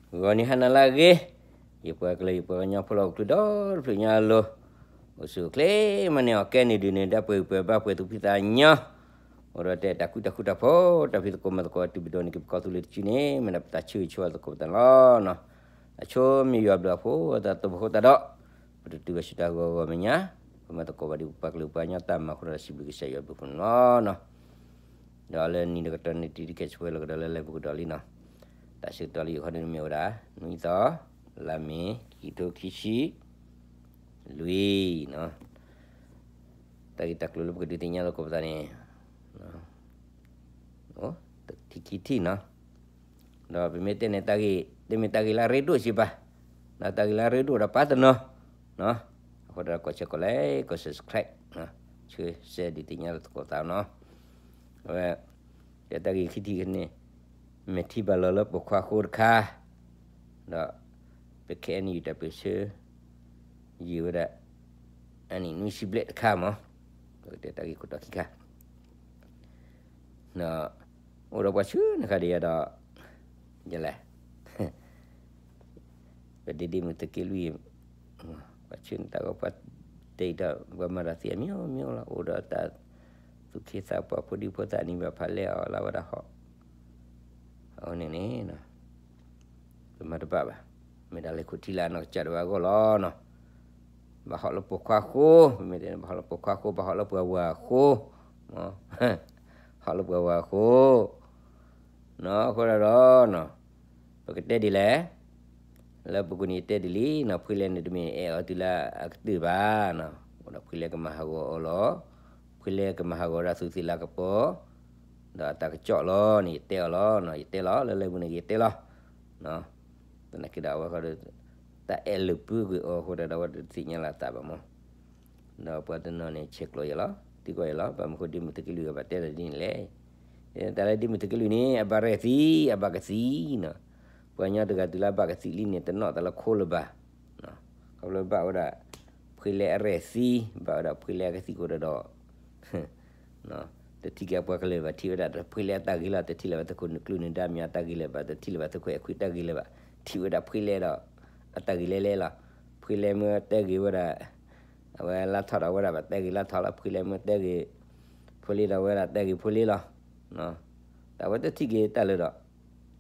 ဂီၤနံၤဟါနၤလၢအဂ့ၤ, ယပှၤကလုာ်ယပှၤကညီဖိလၢအိၣ်ချုးဒီတဖျၢၣ်ညါအလိၤ, အိၣ်ဆူၣ်အိၣ်ချ့မးန့ၣ် အီၣ်ကဲန့ၢ်ဒုးန့ၢ်ဒါပှဲၤဂံၢ်ပှဲၤဘါပှဲၤသူၣ်ဖှံသးညီ, အိၣ်ဒီးတဲတၢ်ကူတၢ်ဃူတၢ်ဖိး တၢ်ဖံးသကိးမၤသကိးတုၤပဒိၣ်န့ၣ်က့ၤပကီၢ်သူလ့ၤတစုန့ၣ် မ့ၢ်ဒၣ်ပတၢ်ဆၢဂ့ၤဆၢဝါသကိးပသးန့ၣ်လီၤ. အဆိမ့ၢ်ယွၤဘျုးအဃိ တၢ်တိာ်ပဃိတၢ်ဒီး ပတတုၤဘၣ်ဆူတၢ်ဂီၤဂီၤမဲာ်ညါ, ပမၤသကိးဘၣ်ဒ်ပပှၤကလုာ်ပှၤကညီတၢ်မၤအဃိဒီး စံးဘျုးကစၢ်ယွၤဘျုးဖးန့ၣ်လီၤ. ဒီးလၢနံၤဒီးကတီၢ်န့ၣ် တံၤတကဲၣ်ဆိဝဲလီၤကဒီးလၢလၢပူၤကဒီးလံနီၤ, တၢ်ဆၢကတီၢ်လၢယဃီန့ၣ်မ့ၢ်ဝဲဒၣ် နွံသီ လါမ့ၤ ခံကထိခံဆံလွံၢ်နီၤ, တၢ်ဂ့ၢ်တၢ်ကျိၤလၢပကဒုးသ့ၣ်ညါလိာ်သကိးပသးန့ၣ် အိၣ်တထံၣ်ခံထံၣ်နီၤ, ဒီးပမ့ၢ်တဲန့ၣ်တၢ်ဂ့ၢ် တမ့ၢ်တၢ်ဂ့ၢ်လၢအရ့ဒိၣ်စံးပာ်, ဒီးတၢ်ဂ့ၢ်လၢအရ့ဒိၣ်ဒီးပာ်တနီၤနီၤ, အဃိဒီးကိးဆဲးကိးlike ကိး subscribe ဆၢဂ့ၤဆၢဝါဒုးသ့ၣ်ညါလိာ်သကိးသးနီၤ, အဝဲ တၢ်ဂ့ၢ်ခံထံၣ်န့ၣ် မဲာ်ထံဘၣ်လီၤလၢပိာ်ခွါဃိတခါ, ဒီး ပခဲအံၤန့ၣ် တၢ်ပၢၢ်ဆၢ ယံာ်ဝဲဒၣ် အနံၣ်နွံဆံဘျဲၣ်တခါမး, ပကတဲတၢ်ဂ့ၢ်ခိၣ်တီခံခါ အိၣ်ဒီးပှၤဆှၢန့ၢ်ဃာ်ဒီးယၤဒီး ယလဲၣ် ပဒ့ဒ့မုၢ်သုးက့လွံၢ် ပှၤဆှၢန့ၢ်တၢ်ဂီၤပှၤတဲတၢ် ပှၤမၤတၢ်သ့အမျိုးမျိုးလီၤ, အိၣ်ဒီးတၢ်သူၣ်က့သးပှၢ်ဖိဒံဖိသၣ်န့ၣ် ဘၣ်ဖးလဲၢ်အီၤလၢဝဲဒၣ်ဟီၣ်, အဝဲန့ၣ်န့ၣ် ပမၤတဘၣ်ဘၣ်, မ့ၢ်ဒၣ်လဲၤခိၣ်ထံလၢအနီၢ်ကစၢ်ဒၣ်ဝဲအဂီၢ်လီၤနီၤ, ဘၣ်ဟီၣ်လၢပိာ်ခွါဃိ, မ့မ့ၢ်တဲန့ၣ် ဘၣ်ဟီၣ်လၢပိာ်ခွါဃိ ဘၣ်ဟီၣ်လၢပှၤဝၤအဃိ, ဟီၣ်လၢပှၤဝၤအဃိ, နီၤ အဃိဒီးနီၤ ပကတဲဒ်လဲၣ်, လၢပကိးန့ၣ်ယတဲဒ်လံနီၤ, ဖှ့လဲၣ်န့ၣ်တမ့ၢ်အဲၣ်အီၤတုၤလၢအကတၢၢ်ဘၣ်နီၤ, အိၣ်ဒီးဖှ့လဲၣ်ကမၤဟးဂီၤအီၤလီၤ, ဖှ့လဲၣ်ကမၤဟးဂီၤဒၣ်သူၣ်သ့ၣ်လၤကပီၤ, ဒီးအတၢ်ကစီၣ်လီၤန့ၣ် ယတဲအီၤလီၤ, ယတဲလီၤ လၢလၢပူၤန့ၣ်က့ၤယတဲလီၤ, သနာ်က့ဒီးအဝဲဃီဒီး တၢ်အဲၣ်လုၢ်ပုၢ်ကွံာ်အီၤအဃိဒီး အဝဲတသ့ၣ်ညါလီၤအသးဘၣ်မး ဒီးပှၤတနီၤန့ၣ် ဆဲးကျိးယၤလီၤ, သံကွၢ်ယၤလီၤ, ဘၣ်မနုၤဃိဒ့မုၢ်သုးက့လွံၢ်ဂၤ ဘၣ်တဲလီၤဒ်န့ၣ်လဲၣ်, တၢ်လၢဒ့မုၢ်သုးက့လွံၢ်န့ၣ် အဘၣ်ရဲၣ်သံ အဘၣ်ကသံနီၤ, ပှၤကညီတဂၤတုၤလၢအဘၣ်ကသံလံန့ၣ် တနီၣ်သးလၢခိလၢၤဘၣ်, ခီဖျိဘၣ်ဝဲဒၣ် ဖှ့လဲၣ်အရဲၣ်သံ, ဘၣ်ဝဲဒၣ်ဖှ့လဲၣ်အကသံအဃိဒီး တထံၣ်က့ၤအပှၤကလုာ်ဘၣ်, ထံၣ်ဝဲဒၣ်ဖှ့လဲၣ်အတၢ်ဂ့ၤလီၤ, တထံၣ်လၢၤဘၣ်သုးခိၣ်နူာ်ကျူၢ်နူာ်ဒါမ့ၢ်အတၢ်ဂ့ၤလၢၤဘၣ်, တထံၣ်လၢၤဘၣ်သုးခိၣ်အဲၣ်ခွံတၢ်ဂ့ၤလၢၤဘၣ်, ထံၣ်ဝဲဒၣ်ဖှ့လဲၣ်ဒီး အတၢ်ဂ့ၤလဲၣ်လဲၣ်လီၤ, ဖှ့လဲၣ်မ့ၢ်တဲဂ့ၤဝဲဒၣ် အဝဲလါထီၣ်ဒီးဝဲဒၣ်ဘၣ်တဲဂ့ၤလါထီၣ်လီၤ, ဖှ့လဲၣ်မ့ၢ်တဲဂ့ၤ ဖိလ့ဒီးဝဲဒၣ်တဲဂ့ၤဖိလ့လီၤ, တၢ်ဝဲတထံၣ်က့ၤတၢ်လၢၤဒီး တၢ်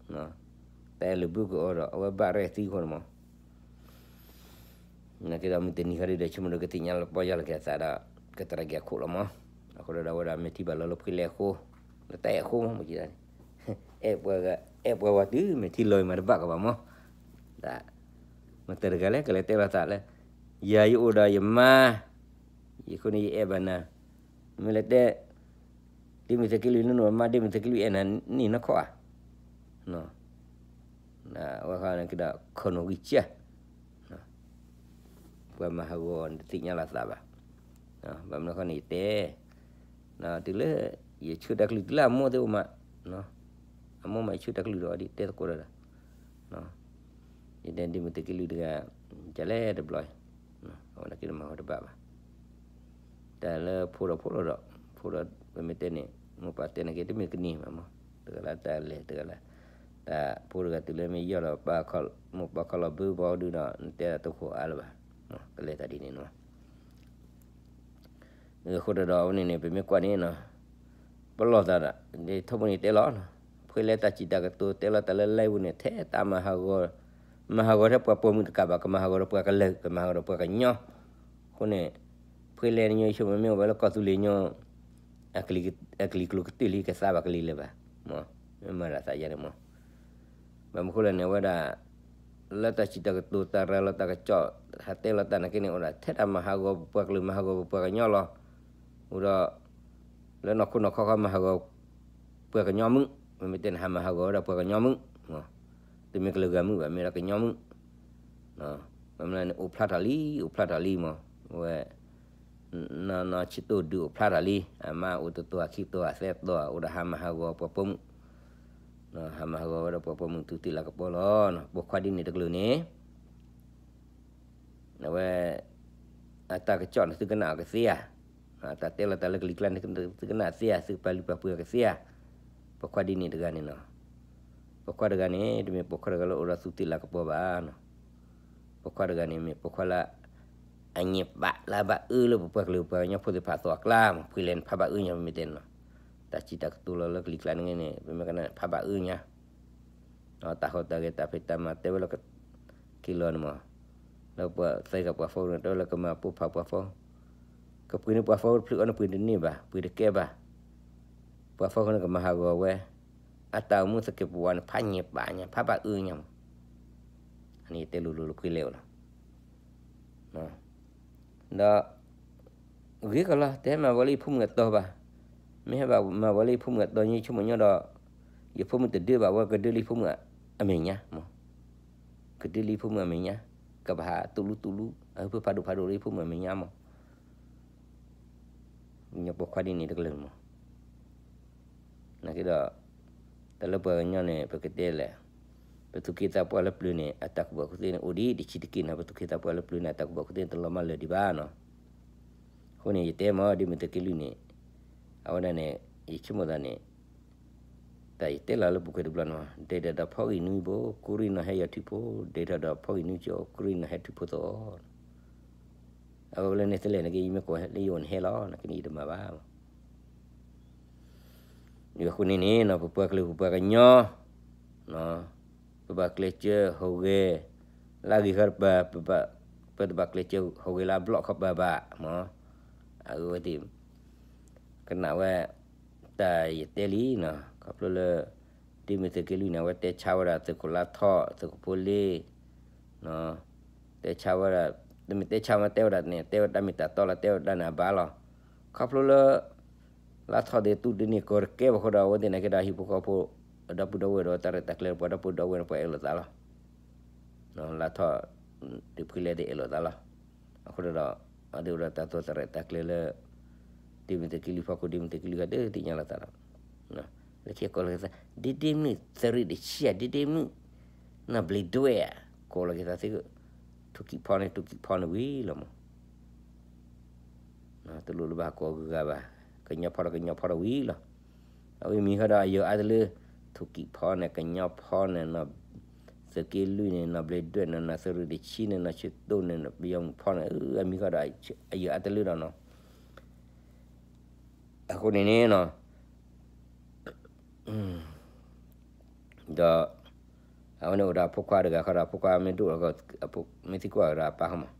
အဲၣ်လုၢ်ဘုကအိၣ်ဒီး အဝဲဘၣ်ရဲၣ်သံအဃိန့ၣ်မး နာ်က့ဒီးမုၢ်တနံၤဃီဒီး ဆိကမိၣ်ဒီးကသ့ၣ်ညါလီၤပီၢ်ယၢ်လီၤက့ၤအသးဒီး ကတရံးက့ၤအခိၣ်လီၤမး, အဃိဒီးဝဲဒၣ်မဲာ်ထံဘၣ်လီၤလၢဖှ့လဲၣ်အဃိ, လၢတၢ်အဲၣ်အဃိမး မ့ၢ်က့ၤဒၣ်န့ၣ်, အဲၣ်ပှၤဂၤ အဲၣ်ပှၤဝၤတုၤ မဲာ်ထံလီၤအံၤမးတဘၣ်ကဘၣ်မး, ဒ် မတၤတဂၤလဲၣ် ကလဲၤတဲလီၤသးလၢ ယၤယအိၣ်ဒီးယမါ, ယဃိန့ၣ်ယအဲၣ်ဘၣ်နၤ, မ့ၢ်လဲၤတဲ ဒ့မုၢ်သုးက့လွံၢ်လၢနအိၣ်မါ ဒ့မုၢ်သုးက့လွံၢ်အဲၣ်နၤန့ၣ်နီၢ်ခီဧါ, အဝဲဃီန့ၣ်ကဒီး ခိၣ်နူာ်ဂံၢ်စၢ် ပှၤမၤဟးဂီၤတသ့ၣ်ညါလီၤသးဘၣ်, ဘၣ်မနုၤဃီန့ၣ်ယတဲ, တုၤလၢ ယဆၢတၢ်ကလုၢ်တုၤလၢအမိၢ်သ့ၣ်အိၣ်မး, အမိၢ်မးယဆၢတၢ်ကလုၢ်ဒီးအီၤဒ်တဲသကိးဒီး, ယတဲဒ့မုၢ်သုးက့လွံၢ်တဂၤ, ကလဲၤတဘျီ, အဝဲန့ၣ်က့ၤတမၤဝဲတဘၣ်ဘၣ် တၢ်လၢဖိဒီးဖိလီၤဒီး, ဖိဒီးပမ့ၢ်တဲန့ၣ် မိၢ်ပၢ်တဲန့ၣ်က့ၤတမ့ၢ်ကန့ၢ်ဘၣ်မး, တဂၤလၢတၢ်လဲၤတဂၤလၢ, တၢ်ဖိတဂၤတုၤလၢမ့ၢ်ယီၢ်ဒီး မိၢ်ပၢ်ခီလီၤဘုဘီဒုဒီး နတဲဒၣ်တခိၣ်အါလၢၤဘၣ်, ကလဲၤတၢ်ဒ်န့ၣ်နီၤ, အဃိဒီးအဝဲန့ၣ်န့ၣ် ပမ့ၢ်ကွၢ်န့ၣ်နီၤ ပလီၢ်သးဒီး ဒ်ထီဘိန့ၣ်တဲလီၤ, ဖှ့လဲၣ်တၢ်စံးတၢ်ကတိၤတဲလီၤတၢ်လၢ live ပူၤန့ၣ် ထဲတၢ်မၤဟးဂီၤ, မၤဟးဂီၤထဲပှၤပိာ်မုၣ်တကးဘၣ် ကမၤဟးဂီၤဒီးပှၤကလုာ် ကမၤဟးဂီၤဒီးပှၤကညီ, အဃိန့ၣ် ဖှ့လဲၣ်န့ၣ်ညီယဆိကမိၣ်မ့ၢ်အိၣ်ဝဲလၢကီၢ်သူလ့ၤညီ အကလံၤကျိၤကတၢၢ်လံ ကသါဘၣ်ကလံၤလၢၤဘၣ်, မ့ၢ်မၤတၢ်သးယါန့ၣ်မး ဘၣ်မနုၤဃိလဲၣ်န့ၣ် အဝဲဒၣ် လၢတၢ်စံးတၢ်ကတိၤ တၢ်ရၤလီၤတၢ်ကစီၣ် ဟးတဲလီၤတၢ်နာ်က့န့ၣ် အိၣ်ဒၣ် ထဲတၢ်မၤဟးဂီၤပပှၤကလုာ် မၤဟးဂီၤပပှၤကညီလီၤ. အိၣ်ဒီး လၢနီၢ်ခိနီၢ်ခီခီမၤဟးဂီၤ ပှၤကညီမုၣ်, မ့မ့ၢ်တဲန့ၣ် ဟးမၤဟးဂီၤဝဲဒၣ်ပှၤကညီမုၣ်, တမ့ၢ်ကလုာ်ဂၤမုၣ်ဘၣ် မ့ၢ်ဒၣ်ကညီမုၣ်, မ့ၢ်န့ၣ် အိၣ်ဖျါထီၣ်လံ အိၣ်ဖျါထီၣ်လံမး, ဝဲ နီၢ်နီၢ်ဆံးတိၢ်ဒုးအိၣ်ဖျါထီၣ်လံ, အမါအိၣ်တတီၤ အခံတတီၤ အသၢတတီၤ အိၣ်ဒီးဟးမၤဟးဂီၤပှၤပိာ်မုၣ်, ဟးမၤဟးဂီၤဝဲဒၣ်ပှၤပိာ်မုၣ် သူၣ်သ့ၣ်လၤကပီၤလီၤ. ပိာ်ခွါဒ်န့ၣ်တကလုာ်န့ၣ် အဝဲ အတၢ်ကစီၣ်န့ၣ် သုကနၣ်အီၤကသ့ဧါ, တၢ်တဲလီၤတၢ်လၢကလံၤကျါန့ၣ် သုကနၣ်သ့ဧါ, သုကပာ်လုၢ်ပာ်ပှ့ၤအီၤကသ့ဧါ, ပိာ်ခွါဒ်န့ၣ်တဂၤန့ၣ်နီၤ, ပိာ်ခွါတဂၤန့ၣ် တမ့ၢ်ပိာ်ခွါတဂၤလၢအိၣ်ဒီးသူးတ့ၢ်လၤကပီၤဘၣ်နီၤ. ပိာ်ခွါတဂၤန့ၣ် မ့ၢ်ပိာ်ခွါလၢ အညံးပာ်လၢဘၣ်အၢလၢပပှၤကလုာ်ပှၤကညီဖိသ့ၣ်တဖၣ်အသိးအကျါမး, ဖှံလဲၣ်န့ၣ် ဖးဘၣ်အၢညါ ပမ့ၢ်တဲန့ၣ်နီၤ. တၢ်စံးတၢ်ကတိၤလီၤလၢကလံၤကျါန့ၣ်န့ၣ် ပမ့ၢ်ကနၣ်န့ၣ် ဖးဘၣ်အၢညါ တၢ်ဟီၣ်တၢ်ဂဲၤတၢ်ဖံးတၢ်မၤတဲဝဲလၢ က့ၤလီၤန့ၣ်မး, လၢပှၤသဲဂၤပှၤဖီန့ၣ် တဲဝဲလၢကမၤပိၢ်ဖးပှၤဖီ, ကပှ့ၤန့ၢ်ပှၤဖီတဖျၢၣ်အီၤန့ၣ် ပှ့ၤတန့ၢ်ဘၣ် ပှ့ၤတကဲဘၣ်, ပှၤဖီဃီန့ၣ်ကမၤဟးဂီၤဝဲ, အတၢ်အိၣ်မူသကဲးပဝးန့ၣ် ဖးညံးပာ်ညါ ဖးဘၣ်အၢညါမး, အန့ၣ်တဲလိၤလိၤလၢခွံလဲၣ်အိၣ်လီၤ. ဒီး ဂ့ၤကီးလီၤ တဟဲမၤဝဲလၢယဖိမုၣ်အတီဘၣ်, မ့ၢ်ဟဲဘၣ်မၤဝဲလၢယဖိမုၣ်အတီ ယဆိကမိၣ်ညီဒီး ယဖိမုၣ်တဒၢဘၣ်ဝဲ ကဒၢလၢယဖိမုၣ်အမဲာ်ညါမး, ကဒၢလၢယဖိမုၣ်အမဲာ်ညါ, ကဘၣ်ဟးတူၢ်လူတူၢ်လူ အဟၢဖၢဖးဒိၣ်ဖးဒိၣ်လၢယဖိမုၣ်အမဲာ်ညါမး ကညီပိာ်ခွါဒ်န့ၣ်တကလုာ်မး. နာ်က့ဒီး တၢ်လၢပှၤကညီန့ၣ် ပကတဲလဲၣ်, ပသူၣ်က့သးပှၢ်လၢပျၢၤန့ၣ် အတၢ်ကူၣ်ဘၣ်ကူၣ်သ့န့ၣ် အိၣ်ဒံးတဆံးတက့ၢ်နီၤ, ပသူၣ်က့သးပှၢ်လၢပျၢၤန့ၣ် အတၢ်ကူၣ်ဘၣ်ကူၣ်သ့န့ၣ် တလီၤမၢ်လၢာ်ဒံးဘၣ်နီၤ. အဃိန့ၣ် ယတဲမး ဒ်မ့ၢ်သုးက့လွံၢ်န့ၣ် အဝဲဒၣ်န့ၣ် ယဆိကမိၣ်သးန့ၣ် တၢ်ယတဲလီၤလၢပူၤကွံာ်တဘျီန့ၣ် ဒဲးထီၣ်ဒီးဖီဂံၢ်နွံဘိ ကူရံနီၤဟဲယီၤထူဖိ, ဒဲးထီၣ်ဒီးဖီဂံၢ်နွံကၠိ ကူရံနီၤဟဲထူဖိသီအီၤ, အဝဲလၢန့ၣ်တလဲၣ်န့ၣ်က့ ယမ့ၢ်ကိးလၢယအိၣ်န့ၣ်ဟဲလီၤ နာ်က့န့ၣ်ယတမၤဘၣ်. အဃိန့ၣ်န့ၣ်နီၤ ပပှၤကလုာ်ပပှၤကညီ ပဘၣ်ကျဲးစၢးဟူးဂဲၤ လၢအဂ့ၤခီတပၤ, ပတဘၣ်ကျဲးစၢးဟူးဂဲၤလၢအဘျီၣ်ခီပၤဘၣ်မး, အဝဲသ့ၣ် ကနၣ်ဝဲ တၢ်ယတဲလံနီၤ, ခီဖျိလၢ ဒ်မ့ၢ်သုးက့လွံၢ်န့ၣ် အဝဲတဲဆါဝဲဒၣ်သုးခိၣ်လါထီၣ် သုးခိၣ်ဖိလ့ တဲဆါဝဲဒၣ်, တမ့ၢ်တဲဆါမး တဲဝဲဒၣ်န့ၣ် တဲဝဲတၢ်မ့ၢ်တၢ်တီလီၤ တဲဝဲဒၣ်န့ၣ်အဘၣ်လီၤ. ခီဖျိလၢ လါထီၣ်ဒ့ၣ်တူၢ်ဒ့ၣ်န့ၣ် ကီၢ်တကဲဘၣ်ဃိဒီး အဝဲသ့ၣ်နာ်က့ဒီး ဟံၣ်ဖိဃီဖိ ဒီပုၢ်ဒီဝဲၢ်ဒီးတၢ်ရဲၣ်တၢ်ကျဲၤ ပှၤဒီပုၢ်ဒီဝဲၢ်န့ၣ် ပှၤအဲၣ်လိာ်သးလီၤ. လါထီၣ် ဒ့ၣ်ဖှံလဲၣ်သ့ၣ်အဲၣ်လိာ်သးလီၤ. အဃိဒီး အဒိဒီးတၢ်သိၣ်တၢ်ရဲၣ်တၢ်ကျဲၤလၢ ဒ့ၣ်မ့ၢ်သုးက့လွံၢ်ဖီခိၣ် ဒ့ၣ်မ့ၢ်သုးက့လွံၢ်ဃီ တသ့ၣ်ညါလိာ်သးလီၤ. လၢခံကိးလီၤက့ၤသး ဒ့ၣ်ဒ့ၣ်မုၣ် သရ့ၣ်တဆံဧါ ဒ့ၣ်ဒ့ၣ်မုၣ် နီၢ်ဘျံးဒွဲၣ်ဧါ, ကိးလီၤက့ၤသးသ့ၣ် ထူၣ်ကံးဖီန့ၣ် ထူၣ်ကံးဖီန့ၣ်ဝံၤလီၤမး. တလိၣ်လၢဘၣ်ကိးဂုၤဂၤဘၣ်, ကညီဖီဒီးကညီဖီဒီးဝံၤလီၤ. အဝဲမံၤဃီဒီးအယၢၢ်အါတလၢ ထူၣ်ကံးဖီန့ၣ် ကညီဖီန့ၣ် နီၢ်သုးက့လွံၢ်န့ၣ် နီၢ်ဘျံးဒွဲၣ်န့ၣ် နီၢ်သရ့ၣ်တဆံန့ၣ် နီၢ်ဆၢတိၢ်န့ၣ် ပယီၤမုၣ်ဖီန့ၣ် အမံၤဃီဒီး အယၢၢ်အါတလၢဒီးနီၤ အဃိန့ၣ်န့ၣ်နီၤ ဒီး အဝဲန့ၣ်အိၣ်ဒီးအဖိခွါတဂၤဃီဒီး အဖိခွါမ့ၢ်ဒိၣ် မ့ၢ်သံကွၢ်ဒီးအပၢ်ဃီမး,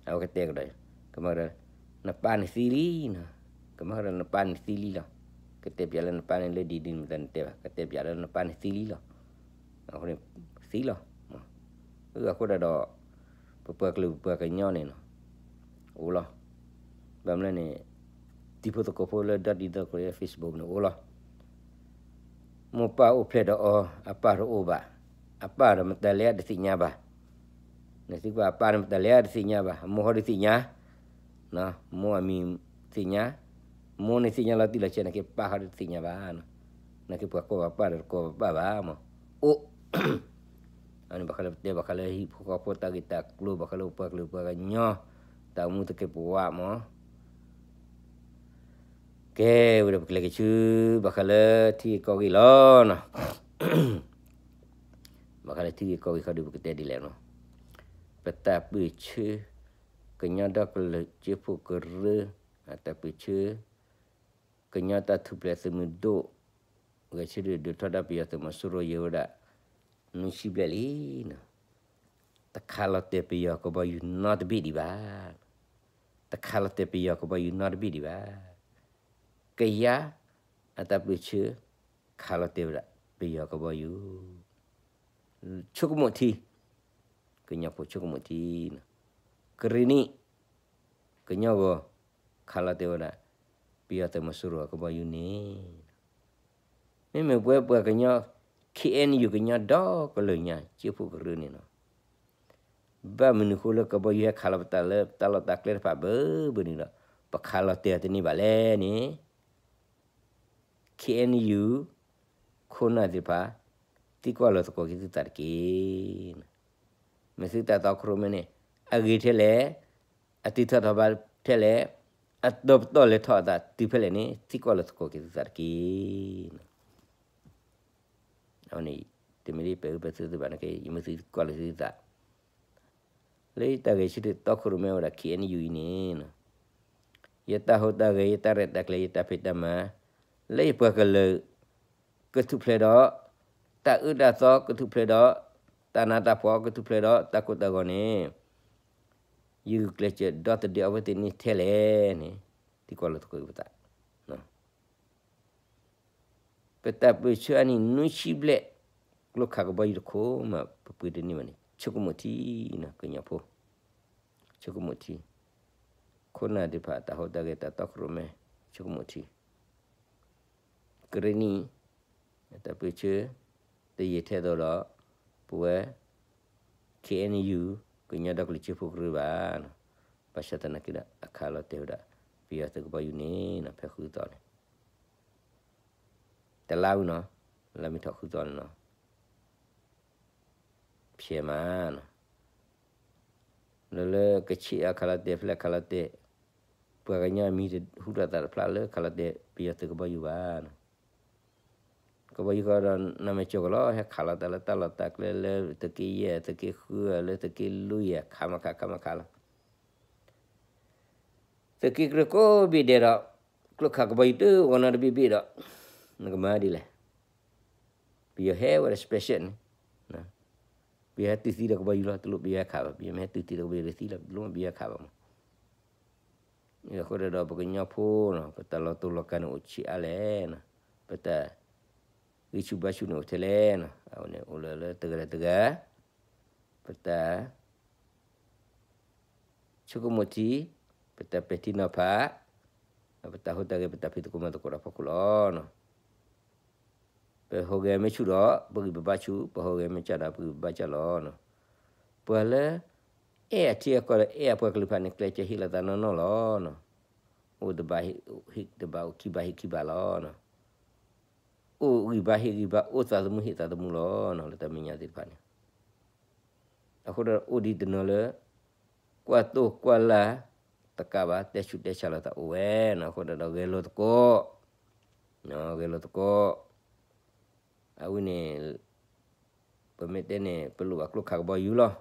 အဝဲကတဲကဒီး ကမၢ်ဒီး နပၢ်န့ၣ်သံလံနီၤ, ကမၢ်ဒီးနပၢ်န့ၣ်သံလံလီၤ. ကတဲပၠးလၢနပၢ်န့ၣ်လၢဒ်ဒ်န့ၣ်တၢ်နတဲဘၣ်, ကတဲပၠးလၢနပၢ်န့ၣ်သံလံလီၤ. အဃိန့ၣ် သံလီၤ. အဃိဒၣ်ဒီး ပပှၤကလုာ်ပပှၤကညီန့ၣ်နီၤ အိၣ်လီၤ. ဘၣ်မနုၤန့ၣ် တံၤဖိသကိးဖိလၢဒီတံၤသကိး Facebook န့ၣ်အိၣ်လီၤ. မိၢ်ပၢ်အိၣ်ဖျဲၣ်ဒီးအီၤ အပၢ်တအိၣ်ဘၣ်, အပၢ်ဒီးမတၤလဲၣ်တသ့ၣ်ညါဘၣ်. နသံကွၢ်အပၢ်န့ၣ်မတၤလဲၣ်တသ့ၣ်ညါဘၣ်, အမိၢ်ဃီဒီးသ့ၣ်ညါ, မိၢ်အမံၤသ့ၣ်ညါ, မိၢ်န့ၣ်သ့ၣ်ညါလီၤတံၢ်လီၤဆဲး နာ်က့ပၢ်ဃီဒီးတသ့ၣ်ညါဘၣ်. နာ်က့ပှၤကိးပှၤပၢ်ဒီးတကိးပှၤပၢ်ဘၣ်မး, အိၣ် အန့ၣ်ဘၣ်ဃးလၢပတဲဘၣ်ဃးလၢဟံၣ်ဖိဃီဖိတၢ်ဂ့ၢ်တၢ်ကျိၤ ဘၣ်ဃးလၢပပှၤကလုာ်ပှၤကညီ တၢ်အိၣ်မူသကဲးပဝးမး. ကဲ ဝံၤဒီးပကလဲၤက့ၤဆူ ဘၣ်ဃးလၢထံဂ့ၢ်ကီၢ်ဂ့ၢ်လီၤနီၤ. ဘၣ်ဃးလၢထံဂ့ၢ်ကီၢ်ဂ့ၢ်ခီဒုး ပကတဲဒ်လဲၣ်နီၤ. ပတၢ်ပၢၢ်ဆၢ ကညီဒီကလုာ်စၢဖှိၣ်ကရၢ အတၢ်ပၢၢ်ဆၢ ကညီတၢ်ထူၣ်ဖျဲးသုးမုၢ်ဒိၣ် ဂဲၤဆၢထၢၣ်ဒုးထီဒါပယီၤသုးမီၤစိရိၤ ယံာ်ဝဲဒၣ် နွံဆံဘျဲၣ်လံနီၤ. တခးလီၤတဲာ်ပယီၤကဘီယူၤနီတဘ့ၣ်ဒံးဘၣ်. တခးလီၤတဲာ်ပယီၤကဘီယူၤနီတဘ့ၣ်ဒံးဘၣ်. ကယၤအတၢ်ပၢၢ်ဆၢ ခးလီၤတဲာ်ဝဲဒၣ် ပယီၤကဘီယူၤ ဆိကမိၣ်ထံ, ကညီဖိဆိကမိၣ်ထံနီၤ. ကရ့ၣ်နံၣ် ကညီဂီၤ ခးလီၤတဲာ်ဝဲဒၣ် ပယီၤသုးမီၤစိရိၤအကဘီယူၤန့ၣ် မ့မ့ၢ်ပဝဲပှၤကညီ ခ့ၣ်အဲၣ်ယူၣ် ကညီဒီကလုာ်ညါ စၢဖှိၣ်ကရၢန့ၣ်နီၤ. ဘၣ်မနုၤဃိလၢကဘီယူၤဟဲခးလီၤပတၢ်လၢတၢ်လီၢ်တၢ်ကျဲတဖၣ်ဘၣ်ဘၣ်န့ၣ်ဒီး ပခးလီၤတဲာ်တန့ၢ်ဘၣ်လဲၣ်န့ၣ် ခ့ၣ်အဲၣ်ယူၣ် ခိၣ်နၢ်သ့ၣ်တဖၣ် သံကွၢ်လီၤသကိးက့ၤသုသးတက့ၢ်. မ့ၢ်သုတၢ်သီခရူးမ့ၢ်န့ၣ် အဂ့ၤထဲလဲၣ်, အတုၤထီၣ်ထီၣ်ဘးထဲလဲၣ်, အတီပတီၢ်လဲၤထီၣ်အသးတုၤဖဲလဲၣ်န့ၣ် သံကွၢ်လီၤသကိးက့ၤသုသးတက့ၢ်. အဝဲန့ၣ် တမ့ၢ်လၢယပဲာ်အၢပဲာ်သီသုဘၣ်န့ၣ်က့ ယမ့ၢ်သံကွၢ်လၢသုသး လၢယတၢ်ဂဲၤဆၢထၢၣ်တီခိၣ်ရိၣ်မဲဝဲဒၣ် ခ့ၣ်အဲၣ်ယူၣ်အံၤန့ၣ် ယတၢ်ဟူးတၢ်ဂဲၤ ယတၢ်ရဲၣ်တၢ်ကျဲၤ ယတၢ်ဖံးတၢ်မၤ လၢယပှၤကလုာ် ကထူၣ်ဖျဲးဒီး တၢ်အၢတၢ်သီကထူၣ်ဖျဲးဒီး တၢ်နးတၢ်ဖှီၣ်ကထူၣ်ဖျဲးဒီး တၢ်ကိၢ်တၢ်ဂီၤန့ၣ် ယဂုာ်ကျဲးစၢးဒီသဒၢအဝဲသ့ၣ်န့ၣ်ထဲလဲၣ်န့ၣ် သံကွၢ်လီၤသကိးပသး ပတၢ်ပၢၢ်ဆၢအနံၣ်နွံဆံဘျဲၣ် ကျိခးကဘီယူၤတခိၣ်မး ပပှ့ၤတန့ၢ်ဘၣ်န့ၣ် ဆိကမိၣ်ထံနီၤ ကညီဖိ ဆိကမိၣ်ထံ ခိၣ်နၢ်သ့ၣ်တဖၣ် တၢ်ဟူးတၢ်ဂဲၤ တၢ်တီခိၣ်ရိၣ်မဲ ဆိကမိၣ်ထံ ကရ့ၣ်နံၣ် တၢ်ပၢၢ်ဆၢ တယံာ်ထဲသိးဒီး ပဝဲ ခ့ၣ်အဲၣ်ယူၣ် ကညီဒီကလုာ်စၢဖှိၣ်ကရၢဘၣ်နီၤ ဘၣ်ဆၣ်သနာ်က့ဒီး အခးလီၤတဲာ်ဝဲဒၣ် ပယီၤသုးကဘီယူၤန့ၣ်နီၤ ဖဲဃုသီန့ၣ် တလါဝံၤနီၤ လါမ့ၤထီၣ်ဃုသီန့ၣ်နီၤ ဖျဲးမးနီၤ လၢလၢကဆ့ၣ်အခးလီၤတဲာ် ဖဲလဲၣ်ခးလီၤတဲာ် ပှၤကညီမံၤတဟူထီၣ်သးတဖျါလၢခးလီၤတဲာ် ပယီၤသုးကဘီယူၤဘၣ်နီၤ ကဘီယူၤဃီဒီး နမ့ၢ်ကၠီကလီၤ ဟဲခးလီၤတၢ်လၢတၢ်လီၢ်တၢ်ကျဲလၢသုးက့ယဲၢ် သုးက့ဃု လၢသုးက့လွံၢ် ခးမးခးခးမးခးလီၤ သုးက့ကြၢးကိးဘ့ၣ်ဒဲးဒီး ကျိခးကဘီယူၤတဂီၤနီတဘ့ၣ်ဘ့ၣ်ဒီး နကမၤဒ်လဲၣ် ပယီၤဟဲဝဲဒၣ် special န့ၣ် ပယီၤဟဲတုၤသံဒီးကဘီယူၤလီၤ တလိၣ်ပယီၤဟဲခးဘၣ် ပယီၤမ့ၢ်ဟဲတုၤသံဒီးကဘီယူၤလီၤသံလီၤ တလိၣ်မ့ၢ်ပယီၤဟဲခးဘၣ်မး အဃိဒီးပကညီဖိနီၤ ပတၢ်လီၤတူာ်လီၤကာ်န့ၣ်အိၣ်ဆံးအါလဲၣ်နီၤ ပတၢ်ဂံၢ်ဆူၣ်ဘါဆူၣ်န့ၣ်အိၣ်ထဲလဲၣ်နီၤ အဝဲန့ၣ်အိၣ်လၢလၢတဂၤဒီးတဂၤ ပတၢ် ဆိကမိၣ်ထံ ပတၢ်ပဲာ်ထံနီၤဖး ပတၢ်ဟူးတၢ်ဂဲၤ ပတၢ်ဖံးသကိးမၤသကိးတၢ်ဖီခိၣ်လီၤ. ပဟူးဂဲၤမ့ၢ်ဆူၣ်ဒီး ပဂံၢ်ပဘါဆူၣ်, ပဟူးဂဲၤမ့ၢ်ကၠၢ်ဒီး ပဂံၢ်ပဘါကၠၢ်လီၤ. ပှၤလၢ အဲၣ်အထံအကီၢ်ဒီး အဲၣ်အပှၤကလုာ်တဖၣ်န့ၣ် ကျဲးစၢးဟ့ၣ်လီၤသးနီၢ်နီၢ်လီၤ. အိၣ်တဘးဟ့ၣ်တဘး အိၣ်ခံဘးဟ့ၣ်ခံဘးလီၤ. အိၣ်ဂံၢ်ဘါဟ့ၣ်ဂံၢ်ဘါ အိၣ်သးသမူဟ့ၣ်သးသမူလီၤ လၢတၢ်မဲာ်ညါသ့ၣ်တဖၣ်န့ၣ် အဃိဒီးအိၣ်ဒံးတနီၤလၢ ကွၢ်တိၢ်ကွၢ်လၢ်တကးဘၣ် တဲဆူးတဲဆါလိာ်သးအိၣ်ဝဲနီၤ. အဃိဒီးဂဲၤလိာ်သကိး, ဂဲၤလိာ်သကိး, အဝဲန့ၣ် ပမ့ၢ်တဲန့ၣ် ပလိၣ်ဘၣ်ကျိခးကဘီယူၤလီၤ.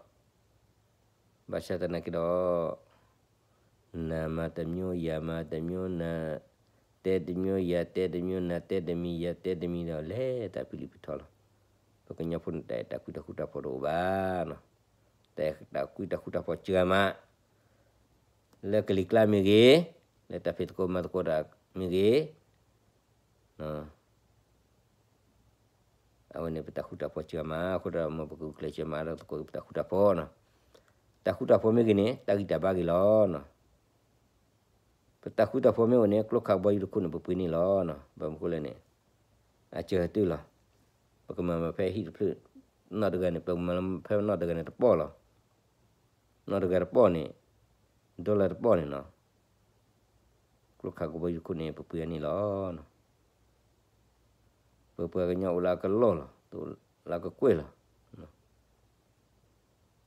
ဘၣ်ဆၣ်သနာ်က့ဒီး နၤမၤတမျိုး ယၤမၤတမျိုး နၤတဲတမျိုး ယၤတဲတမျိုး နၤတဲတမံၤ ယၤတဲတမံၤဒီး လဲၤတၢ်ဖံးလံာ်ဖံးထီလီၤ. ပကညီဖိန့ၣ် တၢ်အဲၣ်တၢ်ကွံတၢ်ဃူတၢ်ဖိးတအိၣ်ဘၣ်နီၤ. တၢ်အဲၣ်တၢ်ကွံတၢ်ဃူတၢ်ဖိးစှၤမး လၢကလံၤကျါမ့ၢ်ဂ့ၤ, လၢတၢ်ဖံးသကိးမၤသကိးတၢ်မ့ၢ်ဂ့ၤ, အဝဲန့ၣ် ပတၢ်ဃူတၢ်ဖိးစှၤမး အဃိဒီး မ်ပကဂုာ်ကျဲးစၢးမၤဒီးသကိးက့ၤ ပတၢ်ဃူတၢ်ဖိးနီၤ. တၢ်ဃူတၢ်ဖိးမ့ၢ်ဂ့ၤန့ၣ် တၢ်ဂံၢ်တၢ်ဘါဂ့ၤလီၤနီၤ. ပတၢ်ဃူတၢ်ဖိးမ့ၢ်အိၣ်န့ၣ် ကျိခးကဘီယူၤတခိၣ်န့ၣ် ပပှ့ၤန့ၢ်လီၤနီၤ. ဘၣ်မနုၤဃိလဲၣ်န့ၣ် အစၢၤတၢ်လီၤ. ပကမၤမၤဖဲဟံၣ်တဖျၢၣ်နီၢ်တဂၤန့ၣ် ပကမၤဖဲနီၢ်တဂၤန့ၣ်တပီၢ်လီၤ. နီၢ်တဂၤတပီၢ်န့ၣ် ဒီလၣ်တပီၢ်န့ၣ်နီၤ. ကျိခးကဘီယူၤတခိၣ်န့ၣ် ပပှ့ၤန့ၢ်လီၤ. ပပှၤကညီအိၣ်လၢအကလီၢ်လီၤ, တအိၣ်လၢအကကွဲၢ်လီၤ.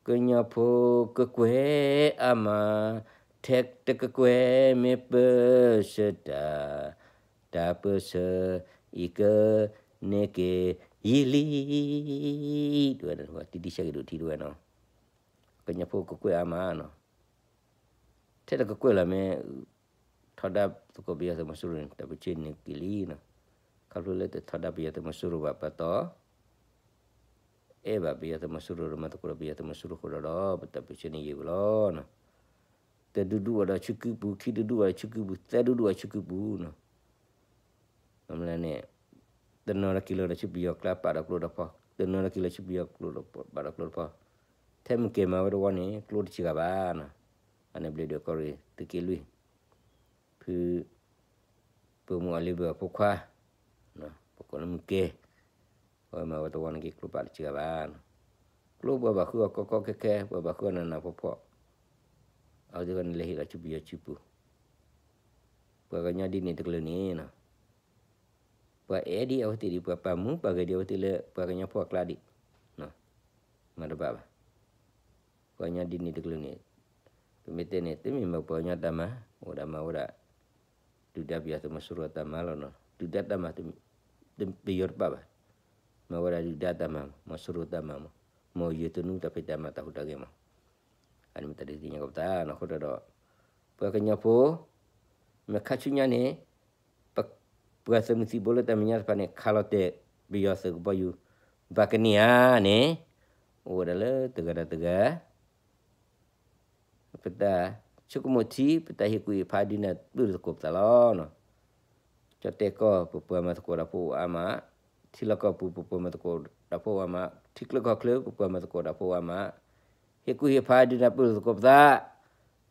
ကညီဖိကကွဲၢ်အါမး, ထဲတကကွဲၢ်မ့ၢ်ပၢၢ်ဆၢတၢ်, တၢ်ပၢၢ်ဆၢအံၤကန့ၢ်က့ၤယံာ်လံ, တဝဲ တံတံဆဲးက့ၤဒိၣ်ထံတဝဲနီၤ. ကညီဖိကကွဲၢ်အါမးနီၤ. ထဲတကကွဲၢ်လၢမ့ၢ် ထီဒါသကိးပယီၤသုးမီၤစိရိၤန့ၣ် တၢ်ပၢၢ်ဆၢန့ၢ်က့ၤလံနီၤ. ခီဖျိလၢတထီဒါပယီၤသုးမီၤစိရိၤဘၣ်ပတီၢ် အဲၣ်ဘၣ်ပယီၤသုးမီၤစိရိၤဒီး မၤသကိးဒီးပယီၤသုးမီၤစိရိၤအဃိဒီး ပတၢ်ပၢၢ်ဆၢန့ၢ်ယံာ်ဝဲလီၤနီၤ. တဒူဒူအီၤဒီးဆူကုပူၤ, ခံဒူဒူအီၤဒီးဆူကုပူၤ, သၢဒူဒူအီၤဆူကုပူၤနီၤ. မ့ၢ်လၢန့ၣ် တနီၤဒီးက့ၤလီၤဒီးဆူပယီၤကျါပာ်ဒီးကျိဒီးဖီ, တနီၤဒီးက့ၤလီၤဆူပယီၤကျိဒီးပာ်ဒီးကျိဒီးဖီ, ထဲမုၢ်ကဲၤမၤဝဲတဝီန့ၣ် ကျိတစှၤဘၣ်နီၤ. အန့ၣ်ဘျီဒီးကီၢ်ရ့ၣ်သုးက့လွံၢ် ဖု ပမိၢ်အလ့ဘၢၣ်အဖိခွါ ပကိးလၢမုၢ်ကဲၤ, အဝဲမၤဝဲတဝီန့ၣ်က့ၤကျိပာ်တစှၤဘၣ်နီၤ. ကျိပှၤဘၣ်ဃုအီၤကီကီခဲခဲ, ပှၤဘၣ်ဃုအီၤနးနးဖှီၣ်ဖှီၣ်, အဝဲသ့ၣ်န့ၣ်လဲၤဟ့ၣ်လီၤဆူပယီၤစုပူၤ ပှၤကညီဒ်န့ၣ်တကလုာ်န့ၣ်နီၤ, ပှၤအဲၣ်ဒံးအဝဲသ့ၣ်ဒံး, ပှၤပာ်မူပာ်ဂဲၤဒံးအဝဲသ့ၣ်လၢပှၤကညီဖိအကျါဒံး, မၤတဘၣ်ဘၣ်. ပှၤကညီဒ်န့ၣ်တကလုာ်န့ၣ်, ပမ့ၢ်တဲန့ၣ် တမ့ၢ်မ့ၢ်ပှၤကညီတၢ်မၤ, အိၣ်ဒၣ်မၤဝဲဒၣ် ဒုၣ်ဒါပယီၤသုးမီၤစိရိၤအတၢ်မၤလီၤနီၤ. ဒုၣ်ဒါတၢ်မၤ ပယီၤတပာ်ဘၣ်, မ မ့ၢ်ဝဲဒၣ်ဒုၣ်ဒါတၢ်မၤမး, မီၤစိရိၤတၢ်မၤမး, မီၤယိၤသနူတၢ်ဖံးတၢ်မၤတၢ်ဟူးတၢ်ဂဲၤမး, အန့ၣ်မ့ၢ်တၢ်ဒုးသ့ၣ်ညါကီးပသးနီၤ. အဃိဒီး ပှၤကညီဖိ မ့ၢ်ခါဆူညါန့ၣ် ပ ပှၤသုးမုၢ်သံၣ်ဘိလၢတၢ်မဲာ်ညါတဖၣ်န့ၣ် ခးလီၤတဲာ်ပယီၤသုးကဘီယူၤ ဘၣ်ကန့ၢ်ဧါန့ၣ် အိၣ်ဝဲဒၣ်လၢတဂၤဒီးတဂၤ ပတၢ်ဆိကမိၣ်ထံ ပတၢ်ဟ့ၣ်ကူၣ်ဟ့ၣ်ဖးဒုးနၢ်ပၢၢ်သကိးပသးလီၤ. ကၠီၣ်တဲၣ်ကီၢ် ပပှၤမၤသကိးတၢ်ဖိအိၣ်အါမး, ထံလီၢ်ကီၢ်ပူၤ ပပှၤမၤသကိးတၢ်ဖိအိၣ်အါမး, ထံချၢကီၢ်ချၢ ပပှၤမၤသကိးတၢ်ဖိအိၣ်အါမး, ဟ့ၣ်ကူၣ်ဟ့ၣ်ဖးဒုးနၢ်ပၢၢ်သကိးပသး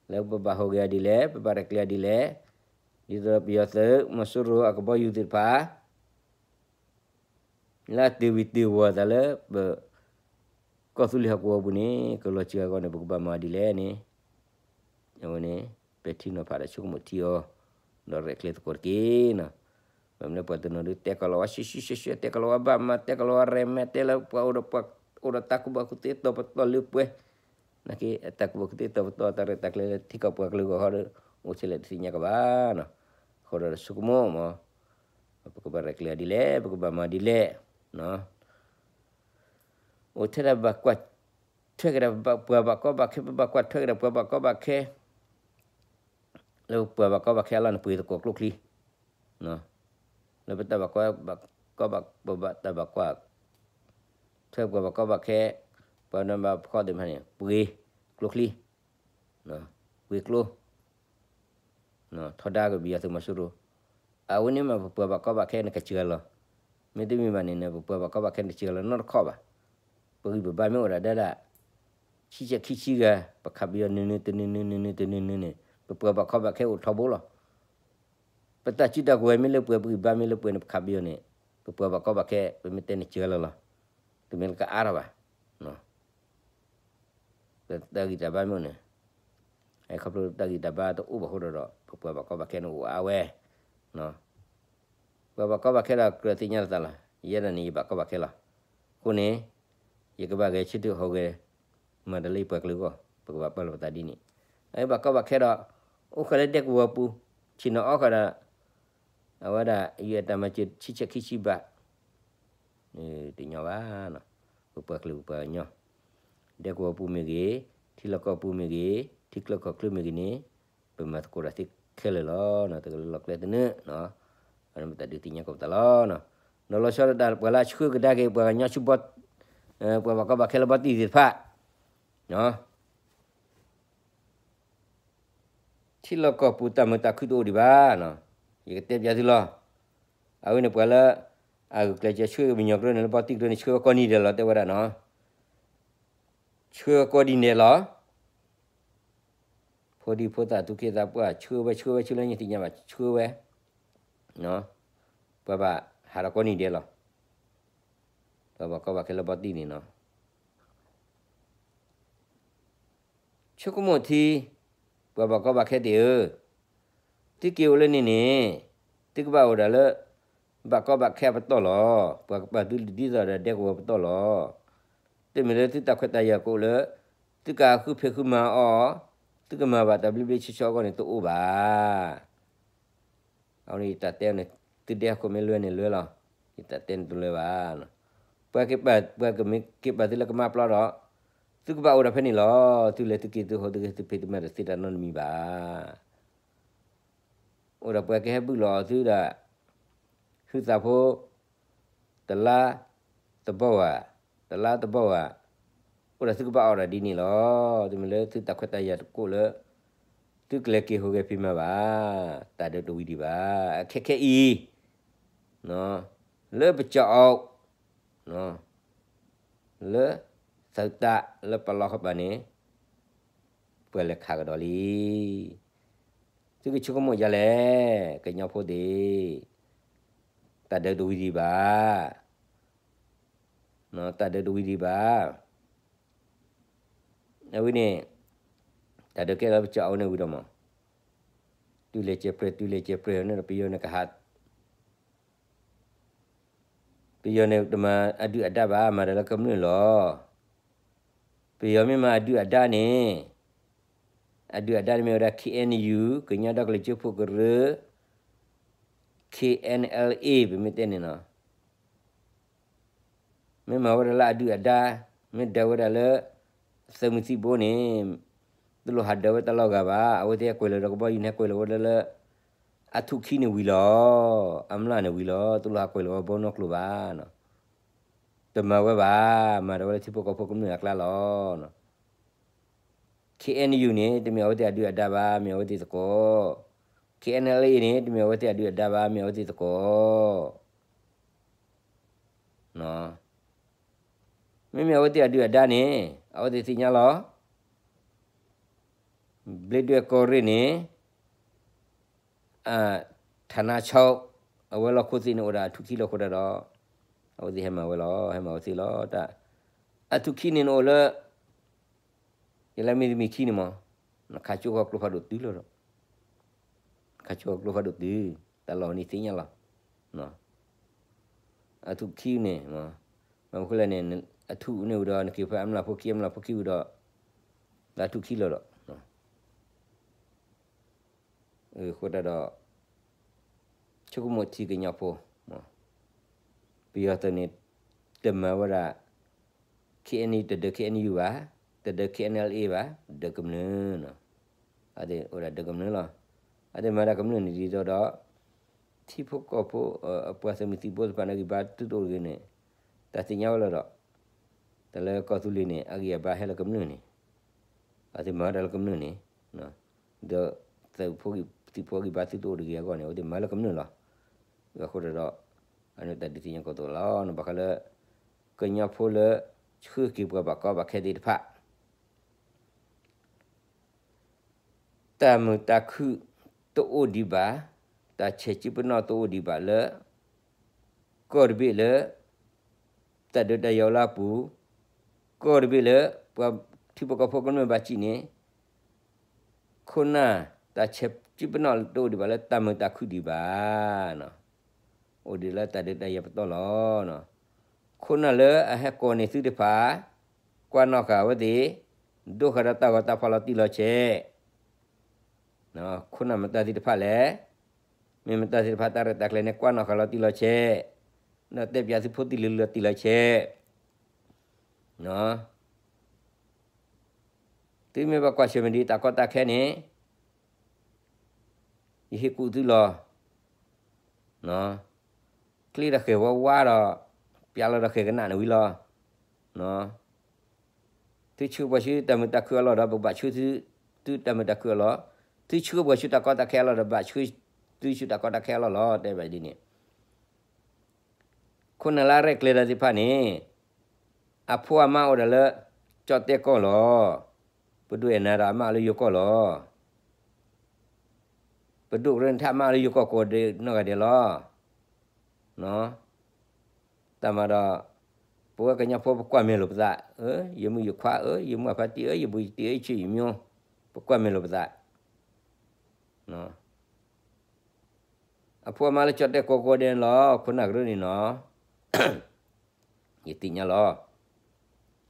လၢပဘၣ်ဟူးဂဲၤအီၤဒ်လဲၣ်, ပဘၣ်ရဲၣ်ကျဲၤအီၤဒ်လဲၣ်, ဒ်သိးပယီၤသုး မီၤစိရိၤအကဘီယူၤသ့ၣ်တဖၣ် လၢအတ့ၢ်ဝံၤတ့ၢ်ဝီၤအသးလၢပ ကီၢ်သူလ့ၤဟီၣ်ကဝီၤပူၤန့ၣ် ကလီၤစှၤအဂီၢ်န့ၣ် ပကဘၣ်မၤဒ်လဲၣ်န့ၣ် အဝဲန့ၣ် ပဲာ်ထံနီၤဖးဒီးဆိကမိၣ်ထံအီၤ ဒီးရဲၣ်ကျဲၤသကိးတက့ၢ်နီၤ. ဘၣ်မနုၤလၢပှၤတနီၤဒုးတဲကလီၤဝဲ ရှဲရှဲရှဲရှဲ တဲကလီၤဝဲဘၣ်မး တဲကလီၤဝဲရဲၣ်မဲာ် တဲလၢပှၤအိၣ်ဒီးပှၤအိၣ်ဒီးတၢ်ကူၣ်ဘၣ်ကူၣ်သ့တီၤပတီၢ်လၢပှဲၤ နာ်က့ အတၢ်ကူၣ်ဘၣ်ကူၣ်သ့တီၤပတီၢ် တၢ်ရဲၣ်တၢ်ကျဲၤလၢထံကီၢ်ပှၤကလုာ်အဂီၢ်ဟီဒီး အိၣ်ထဲလဲၣ်တသ့ၣ်ညါကဘၣ်နီၤ. အဃိဒီးဆိကမိၣ်မး ပကဘၣ်ရဲၣ်ကျဲၤဒ်လဲၣ် ပကဘၣ်မၤဒ်လဲၣ် အိၣ်ထဲဒၣ်ဘၣ်ကွၢ်ထွဲက့ၤဒၣ် ပှၤဘၣ်ကီဘၣ်ခဲ ပဘၣ်ကွၢ်ထွဲက့ၤဒၣ်ပှၤဘၣ်ကီဘၣ်ခဲ လၢပှၤဘၣ်ကီဘၣ်ခဲအလီၢ်န့ၣ် ပှ့ၤသကိးကျိချံ လၢပတၢ်ဘၣ်ကီဘၣ် ပဘၣ်တၢ်ဘၣ်ကွၢ် ထွဲပှၤဘၣ်ကီဘၣ်ခဲ ပှၤနဘၣ်ဖီသ့ၣ်တဖၣ်န့ၣ် ပှ့ၤကျိချံ ပှ့ၤကျိ ထီဒါက့ၤပယီၤသုးမီၤစိရိၤ အဝဲန့ၣ်မး ပပှၤဘၣ်ကီဘၣ်ခဲန့ၣ် ကစှၤလီၤ. မ့တမ့ၢ်ဘၣ်န့ၣ် ပပှၤဘၣ်ကီဘၣ်ခဲန့ၣ် စှၤလီၤနီတခီဘၣ်. ပဂံၢ်ပဘါမ့ၢ်အိၣ်ဒၣ်ဒၣ်ဒၣ် ဆံဆဲးခံဆံဂၤ ပခးပယီၤနုာ်နုာ်တနုာ်နုာ် နုာ်နုာ်တနုာ်နုာ်န့ၣ် ပပှၤဘၣ်ကီဘၣ်ခဲအိၣ်ထီဘိလီၤ. ပတၢ်စုတၢ်ကဝဲၤမ့ၢ်လၢပှဲၤ ပဂံၢ်ဘါမ့ၢ်လၢပှဲၤန့ၣ် ပခးပယီၤန့ၣ် ပပှၤဘၣ်ကီဘၣ်ခဲ ပမ့ၢ်တဲန့ၣ် စှၤလီၤလီၤ. တမ့ၢ်လၢကအါထီၣ်ဘၣ် တၢ်ဂံၢ်တၢ်ဘါမ့ၢ်အိၣ်န့ၣ် ခီဖျိတၢ်ဂံၢ်တၢ်ဘါတအိၣ်ဘၣ်အဃိဒီး ပပှၤဘၣ်ကီဘၣ်ခဲန့ၣ်အိၣ်အါဝဲ ပှၤဘၣ်ကီဘၣ်ခဲဒီးကြၢးသ့ၣ်ညါလီၤသးလီၤ. ယဲဒၣ်န့ၣ် ယဘၣ်ကီဘၣ်ခဲလီၤ. အဃိန့ၣ် ယကဘၣ်ဂဲၤဆၢထၢၣ်ဟူးဂဲၤ မၤတၢ်လၢယပှၤကလုာ်အဂီၢ် ပကဘၣ်ပာ်လီၤပသးဒ်န့ၣ်. အဘၣ်ကီဘၣ်ခဲဒီး အိၣ်ဃာ်လၢဒဲကဝီၤပူၤ ဆ့ၣ်နီၤအီဃာ်ဒီး အဝဲဒၣ် UN တၢ်မၤစၢၤ ဆံဆဲးခံဆံဘၣ် တညီဘၣ်. ပပှၤကလုာ်ပပှၤကညီ ဒဲကဝီၤပူၤမ့ၢ်ဂ့ၤ, ထံလီၢ်ကီၢ်ပူၤမ့ၢ်ဂ့ၤ, ထံချၢကီၢ်ချၢမ့ၢ်ဂ့ၤန့ၣ် ပမၤသကိးတၢ်သ့ခဲလၢာ်လီၤ. တကလုာ်လီၤကျဲသနၢၣ် အမ့ၢ်တၢ်ဒုးသ့ၣ်ညါကီးပသးလီၤ. ဒီးလီၤဆီဒၣ်တၢ်ပှၤလၢအဆှၢကဒါက့ၤ ပှၤကညီဆူဘီ ပှၤဘၣ်ကီဘၣ်ခဲလၢဘီတံၢ်သ့ၣ်တဖၣ် ထံလီၢ်ကီၢ်ပူၤတၢ်မုာ်တၢ်ခုတအိၣ်ဒံးဘၣ်. ယကတဲပျးသုလီၤ. အဝဲန့ၣ်ပှၤလၢ အဂုာ်ကျဲးစၢးဆှၢက့ၤပညီကျိန့ၣ်လၢဘီတံၢ်ကျိန့ၣ် ဆှၢဝဲကိးနံၤဒဲးလီၤ တဲဝဲဒၣ်နီၤ. ဆှၢဝဲကိးနံၤဒဲးလီၤ. ဖိဒံဖိသၣ်သူၣ်က့သးပှၢ် ဆှၢဝဲဆှၢဝဲဆှၢလၢညါသ့ၣ်ညါဘၣ် ဆှၢဝဲ ပှၤဘၣ်ဟးထီၣ်ကိးနံၤဒဲးလီၤ. ပှၤဘၣ်ကီဘၣ်ခဲလၢဘီတံၢ်န့ၣ်နီၤ ဆိကမိၣ်ထံ ပှၤဘၣ်ကီဘၣ်ခဲသ့ၣ်ဧၢ, သုက့ၤအိၣ်လၢန့ၣ်န့ၣ် သုကဘၣ်အိၣ်ဒၣ်လၢ ဘၣ်ကီဘၣ်ခဲအပတီၢ်လီၤ. ပှၤကပာ်သုဒ်သိးဒီးဒဲကဝီၤပတီၢ်လီၤ. တမ့ၢ်လၢသုတၢ်ခွဲးတၢ်ယာ်ကအိၣ်လၢ သုကဃုဖံးဃုမၤအီၤ, သုကမၤဘၣ်တၢ်ဘျ့ဘျ့ဆှီဆှီအဂီၢ်န့ၣ်တအိၣ်ဘၣ်. အဝဲန့ၣ်ယတၢ်တဲန့ၣ် သုဒဲဟီၣ်ခိၣ်မ့ၢ်လွဲန့ၣ်လွဲလီၤ. ယတၢ်တဲန့ၣ်တလွဲဘၣ်. ပှၤက့ၤပာ် ပှၤကမ့ၢ်က့ၤပာ်သုလၢကမါပျီဒီး သုကဘၣ်အိၣ်ဒီးဖဲန့ၣ်လီၤ. သုလဲၤသုက့ၤသုဟိးသုဂဲၤသုဖံးသုမၤတသ့တၢ်နီတမံၤဘၣ်. အိၣ်ဒီးပှၤကဟဲဘုၣ်လီၤအီၤသုဒၣ် ဟုသးဖိ တလါတဘီဧါ, တလါတဘီဧါ, အိၣ်ဒီးသုကဘၣ်အိၣ်ဒီးဒ်န့ၣ်လီၤ. တမ့ၢ်လၢသုတၢ်ခွဲးတၢ်ယာ်တကအိၣ်လၢ သုကလဲၤက့ၤဟူးဂဲၤဖံးမၤဘၣ်. တၢ်ဒုးတဝံၤဒံးဘၣ်. အခဲခဲအံၤ လၢပကၠီၣ်အီၣ် လၢသုးတၢ်လၢပလီၢ်ဃပၤန့ၣ် ပှၤလဲၤခးကဒီးလံ. သုကဆိကမိၣ်ဒ်လဲၣ် ကညီဖိသ့ၣ်, တၢ်ဒုးတဝံၤဒံးဘၣ်. တၢ်ဒုးတဝံၤဒံးဘၣ်. အဝဲန့ၣ် တၢ်ဒုးကဲလၢပကၠီၣ်အီၣ်န့ၣ်ဝံၤဒီးမး, တုၤလဲၤစဲးပြဲၢ်တုၤလဲၤစဲးပြဲၢ်န့ၣ်ဒီး ပယီၤန့ၣ်ကဟး ပယီၤန့ၣ်တမၤအဒုၣ်အဒါဘၣ် မၤတၢ်လၢကမျၢၢ်လီၤ. ပယီၤမ့ၢ်မၤအဒုၣ်အဒါန့ၣ်, အဒုၣ်အဒါန့ၣ်မ့ၢ်ဝဲဒၣ် KNU ကညီဒီကလုာ်စၢဖှိၣ်ကရၢ, KNLA ပမ့ၢ်တဲန့ၣ်နီၤ. မ့ၢ်မၤဝဲဒၣ်လၢအဒုၣ်အဒါ, မ့ၢ်ဒၢးဝဲဒၣ်လၢ သၢမုၢ်သံဘိန့ၣ်, တလိၣ်ဟးဒၢးဝဲတၢ်လီၢ်ဂၤဘၣ်. အဝဲသ့ၣ်ဟဲကွဲးလီၤဒီးကဘီယူၤန့ၣ် ဟဲကွဲးလီၤဝဲဒၣ်လၢ အထူၣ်ခံန့ၣ်ဝံၤလီၤ, အမျၢ်န့ၣ်ဝံၤလီၤ, တလိၣ်ဟးကွဲးလီၤဝဲဘီနီၢ်ကျိၤဘၣ်. တမၤဝဲဘၣ်, မၤဒီးဝဲလၢထံဖိကီၢ်ဖိကမျၢၢ်အကျါလီၤ. K N U န့ၣ် တမ့ၢ်အဝဲသ့ၣ်အဒုၣ်အဒါဘၣ်, မ့ၢ်အဝဲသ့ၣ်သကိး. K N L A န့ၣ် တမ့ၢ်အဝဲသ့ၣ်အဒုၣ်အဒါဘၣ်, မ့ၢ်အဝဲသ့ၣ်သကိး. မ့မ့ၢ်အဝဲသ့ၣ်အဒုၣ်အဒါန့ၣ် အဝဲသ့ၣ်သ့ၣ်ညါလီၤ. ဘျ့ဒွဲၣ်ကီၢ်ရ့ၣ်န့ၣ် ဌာနချုပ် အဝဲလီၢ်ခိၣ်သ့ၣ်န့ၣ်အိၣ်ဒီးအထူၣ်ခံလီၤအဃိတၢ်ဒီး အဝဲသ့ၣ်ဟဲမၤဝဲလီၤ, ဟဲမၤဝဲသ့ၣ်လီၤ. တၢ် အထူၣ်ခံန့ၣ်နအိၣ်လၢ ယလဲၤမ့ၢ်တမံၤခံန့ၣ်မး, နခးကၠိဃီကျိဖးဒိၣ်တုၤလီၤဒီး, ခးကၠိဃီကျိဖးဒိၣ်တုၤ, တၢ်လီၢ်န့ၣ်သ့ၣ်ညါလီၤ. အထူၣ်ခံန့ၣ်, မ့ၢ်မနုၤလဲၣ်န့ၣ် အထူၣ်န့ၣ်ဝံၤဒီး နက့ၤဖဲအမျၢ်ဖိခံ အမျၢ်ဖိခံဝံၤဒီး လၢအထူၣ်ခံလီၤဒီး အဃိတၢ်ဒီး ဆိကမိၣ်ထံကညီဖိ, ပယီၤသုးန့ၣ် တမၤဝဲဒၣ် K N U တဒၢး K N U ဘၣ်, တဒၢး K N L A ဘၣ်, ဒၢးကမျၢၢ်နီၤ, အဝဲအိၣ်ဒၣ်ဒၢးကမျၢၢ်လီၤ. အဝဲမၤဒၣ်ကမျၢၢ်န့ၣ်ဒ်သိးဒီး ထံဖိကီၢ်ဖိ အပှၤသုးမုၢ်သံၣ်ဘိသ့ၣ်တဖၣ်န့ၣ် ဂံၢ်ဘါသုတအိၣ်တဂ့ၤန့ၣ် တၢ်သ့ၣ်ညါဝဲလီၤဒီး တၢ်လၢကီၢ်သူလ့ၤန့ၣ် အဂံၢ်အဘါဟဲလၢကမျၢၢ်န့ၣ်, အဝဲသ့ၣ်မၤဝဲဒၣ်လၢကမျၢၢ်န့ၣ်, ဒီးသုးဖိသံၣ်ဖိဂံၢ်ဘါသုတအိၣ်တဂ့ၤအဂီၢ်န့ၣ် အဝဲသ့ၣ်မၤလၢကမျၢၢ်လီၤ. အဃိတၢ်ဒီး အန့ၣ်တၢ်ဒုးသ့ၣ်ညါကီၢ်သူလ့ၤလီၤ. ဘၣ်ဃးလၢ ကညီဖိလၢ ဆှၢက့ၤပှၤဘၣ်ကီဘၣ်ခဲသ့ၣ်တဖၣ် တၢ်မုာ်တၢ်ခုၣ်တအိၣ်ဒံးဘၣ်, တၢ်ဆဲးစုပနီၣ်တအိၣ်ဒံးဘၣ်လၢ ကီၢ်တဘ့ၣ်လၢ တၢ်ဒုးတၢ်ယၤလၢအပူၤ, ကီၢ်တဘ့ၣ်လၢ ပှၤထံဖိကီၢ်ဖိကမျၢၢ်ဘၣ်စံးန့ၣ် ခိၣ်နၢ် တၢ်ဆဲးစုပနီၣ်တအိၣ်ဒံးဘၣ်လၢတၢ်မုာ်တၢ်ခုၣ်ဒံးဘၣ်. အိၣ်ဒံးလၢတၢ်ဒုးတၢ်ယၤပတီၢ်လီၤ. ခိၣ်နၢ်လၢအဟဲကိးန့ၢ်သုတဖၣ် ကွၢ်နီၣ်ဃာ်အဝဲသ့ၣ်, ဒိဃာ်ဒီးတၢ်ဂီၤတၢ်ဖီၣ်လီၤတံၢ်လီၤဆဲး, ခိၣ်နၢ်မတၤသ့ၣ်တဖၣ်လဲၣ်, မ့ၢ်မတၤသ့ၣ်တဖၣ်တၢ်ရဲၣ်တၢ်ကျဲၤန့ၣ် ကွၢ်နီၣ်ဃာ်လီၤတံၢ်လီၤဆဲး, ဒီးတဲပၠးသုဖိသံၣ်လံၤလီၤတံၢ်လီၤဆဲး သုမ့ၢ်ဘၣ်ကွၢ်ဆၢၣ်မဲာ်ဒံးတၢ်ကီတၢ်ခဲန့ၣ် ယဟ့ၣ်ကူၣ်သုလီၤ. ချ့ဒီးဃဲၤဝါဝါဒီး ပၠးလီၤဒီးဃဲၤကနၣ်န့ၣ်ဝံၤလီၤ. သုဆှၢပှၤဆူတၢ်မုာ်တၢ်ခုၣ်အလီၢ်ဒီး ပကဘၣ်ဆှၢသုတၢ်မုာ်တၢ်ခုၣ်အလီၢ်, သုဆှၢပှၤဆူတၢ်ကီတၢ်ခဲအလီၢ်ဒီး ဘၣ်ဆှၢသုဆူတၢ်ကီတၢ်ခဲအလီၢ်လီၤ. တဲဘၣ်ဒ်န့ၣ် ခိၣ်နၢ်လၢအရဲၣ်ကျဲၤတၢ်သ့ၣ်တဖၣ်န့ၣ် အဖိအမါအိၣ်ဒၣ်လၢ ကၠီၣ်တဲၣ်ကီၢ်လီၤ. ပဒိၣ်အဲၣ်နၤဒီးအမါလၢယိၤကီၢ်လီၤ. ပဒိၣ်ကရၢန့ၣ်ထံၣ်အမါလၢယိၤကီၢ်ကိးဒဲးနီၢ်ဂၤဒဲးလီၤ. တၢ်မၤဒီး ပဝဲကညီဖိပကွၢ်မဲာ်လိာ်ပသး, အၢ ယမုၣ်ယခွါဧၢ, ယမုၢ်အဖါတံၢ်ဧၢ, ယဘူးယတံၢ်ဧၢ, ယဆံးယမိၢ်, ပကွၢ်မဲာ်လိာ်ပသး. အဖိအမါလၢကၠီၣ်တဲၣ်ကီၢ်ကိးဒဲးန့ၣ်လီၤ, ခိၣ်နၢ်ကရၢန့ၣ်နီၤ. ယသ့ၣ်ညါလီ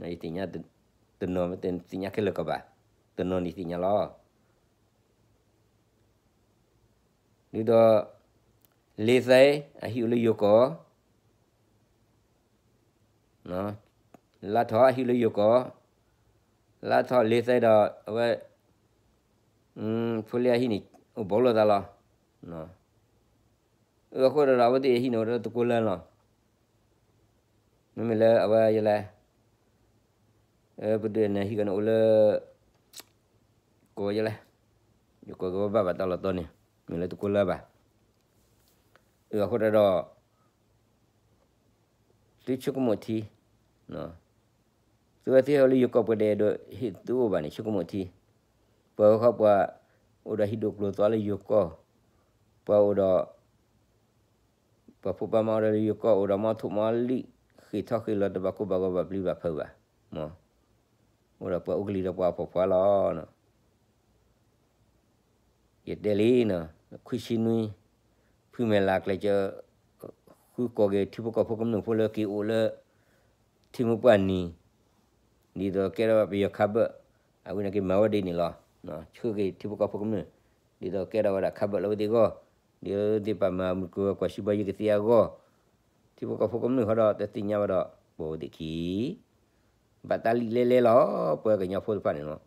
ၤ. ယသ့ၣ်ညါ, တနီၤမ့ၢ်တသ့ၣ်ညါခဲလၢာ်ကီးဘၣ်, တနီၤန့ၣ်သ့ၣ်ညါလီၤ. ဒ်သိး လ့သဲ အဟံၣ်အိၣ်လၢယိၤကီၢ်, လါထီၣ်အဟံၣ်လၢယိၤကီၢ်, လါထီၣ်လ့သဲဒီး အဝဲ ဖိလ့အဟံၣ်န့ၣ် အိၣ်ဘူးလိာ်သးလီၤ. အဃိဒီး အဝဲသ့ၣ်အဟံၣ်န့ၣ်အိၣ်ဒီးတကိးလၢလီၤ. မ့မ့ၢ်လၢအဝဲယလဲၣ်, ပဒိၣ်အဲၣ်နၤဟံၣ်ကီးန့ၣ်အိၣ်လၢ ကိးယလဲၣ်, ယကိးက့ၤဝဲဘၣ်ဘၣ်တၢ်လီၤတီၤန့ၣ် မ့ၢ်လၢတကိးလၢဘၣ်. အဃိဒီး သုဆိကမိၣ်ထံ, သုဝဲသ့ၣ်ဟဲအိၣ်လၢယိၤကီၢ် ပှၤတအဲၣ်ဒိးဟ့ၣ်သုအိၣ်ဘၣ်န့ၣ် ဆိကမိၣ်ထံ. ပှၤဂၤဃီပှၤအိၣ်ဒီးဟံၣ်ဒိၣ်ကျိၤသွါလၢယိၤကီၢ်, ပှၤအိၣ်ဒီး ပှၤဖိပှၤမါအိၣ်ဒီးလၢယိၤကီၢ် အိၣ်ဒီးမီထိၣ်မီလံၣ် ဃ့ၢ်ထီၣ်ဃ့ၢ်လီၤ တဘၣ်ကိၢ်ဘၣ်ဂီၤဘၣ်ပျံၤဘၣ်ဖုးဘၣ်, မ့ၢ် အိၣ်ဒီးပှၤအိၣ်ကလံၤဒီးပှၤအဖိခွါလီၤ. ယတဲလံ, ခွံဆံနွံ ဖုမဲာ်လၤကျဲၤစၢၤ ဃုကိးက့ၤထံဖိကီၢ်ဖိကမျၢၢ်ဖိလၢက့ၤအိၣ်လၢ ထံမိၢ်ပှၢ်နံၤ, ဒ်သိးကဲထီၣ်ပယီၤခါဘၢၣ်, အဝဲန့ၣ်က့ၤမၤဝဲဒ်န့ၣ်လီၤ. ဆှၢက့ၤထံဖိကီၢ်ဖိကမျၢၢ် ဒ်သိးကဲထီၣ်ဝဲဒၣ်ခါဘၢၣ်လၢအဝဲသ့ၣ်အဂီၢ်, ဒ်သိးသ့ၣ်ပာ်မၤမုၢ်ကျိၤဝဲၤကွာ် စံးဘီယုၢ်ကသ့အဂီၢ်, ထံဖိကီၢ်ဖိကမျၢၢ်ဃီဒီး တသ့ၣ်ညါဘၣ်ဒီး အဝဲသ့ၣ်ခံ ဘၣ်တၢ်လံၣ်လဲလဲလီၤ ပှၤကညီဖိသ့ၣ်တဖၣ်န့ၣ်နီၤ.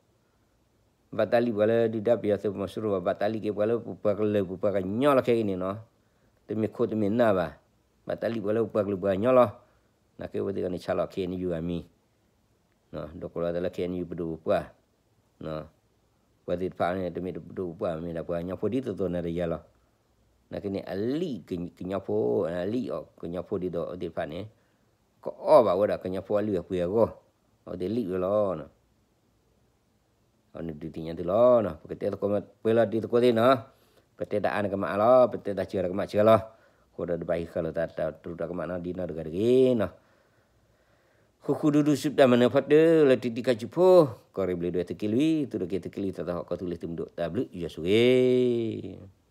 ဘၣ်တၢ်လံၣ်ပှၤလၢဒုၣ်ဒါပယီၤသုးမီၤစိရိၤဘၣ်, ဘၣ်တၢ်လံၣ်က့ၤပှၤလၢပပှၤကလုာ် ပပှၤကညီလီၤခဲအံၤန့ၣ်နီၤ. တမ့ၢ်ခိတမ့ၢ်နၢ်ဘၣ်, ဘၣ်တၢ်လံၣ်ပှၤလၢပပှၤကလုာ်ပှၤကညီလီၤ. နာ်က့အဝဲသ့ၣ်တဂၤန့ၣ် ဆါလီၤ ခ့ၣ်အဲၣ်ယူၣ် အမံၤ, ဒီးကိးလီၤသးလၢ ခ့ၣ်အဲၣ်ယူၣ် ပဒိၣ်ပပှၢ်, ပှၤသ့ၣ်တဖၣ်န့ၣ် တမ့ၢ်ပဒိၣ်ပပှၢ် မ့ၢ်ဒၣ်ပှၤကညီဖိဒ်သိးသိးနၤဒီးယၤလီၤ. နာ်က့န့ၣ် အလံၣ်ကညီဖိ, အလံၣ်အီၣ်ကညီဖိဒ်သိးအဝဲသ့ၣ်တဖၣ်န့ၣ် ကအီၣ်ဘၣ်ဝဲဒၣ်ကညီဖိအလုၢ်အပှ့ၤအဂီၢ်, အဝဲသ့ၣ်လံၣ်ဝဲလီၤ. အဝဲန့ၣ်ဒုးသ့ၣ်ညါသုလီၤ. ပကတဲသကိးပှဲၤလီၤဒ်သကိးသ့ၣ်နီၤ, ပတဲတၢ်အါန့ၣ်ကမၣ်အါလီၤ, ပတဲတၢ်စှၤဒီးကမၣ်စှၤလီၤ. အဃိဒီးတဘၣ်ဟံးဃာ်လိာ်သးတၢ်တရူးတၢ်ကမၣ်နီၤ ဒ်နီၢ်တဂၤတဂ့ၤနီၤ. ဃုဃုဒူဒူ စူၢ်တၢ်မၤနၢၤဖီတၢၢ်လၢတံၤတံၤခါဆူဖိ, ကီၢ်ရ့ၣ်ဘျ့းဒွဲၣ်သုးက့လွံၢ်, သုးရ့ၣ်က့ၤသုးက့လွံၢ်သးသဟီၣ်ကီၢ်သူလ့ၤသုးမုၢ်ဒိၣ် တၢ်ဘျုးယွၤဆိၣ်ဂ့ၤ.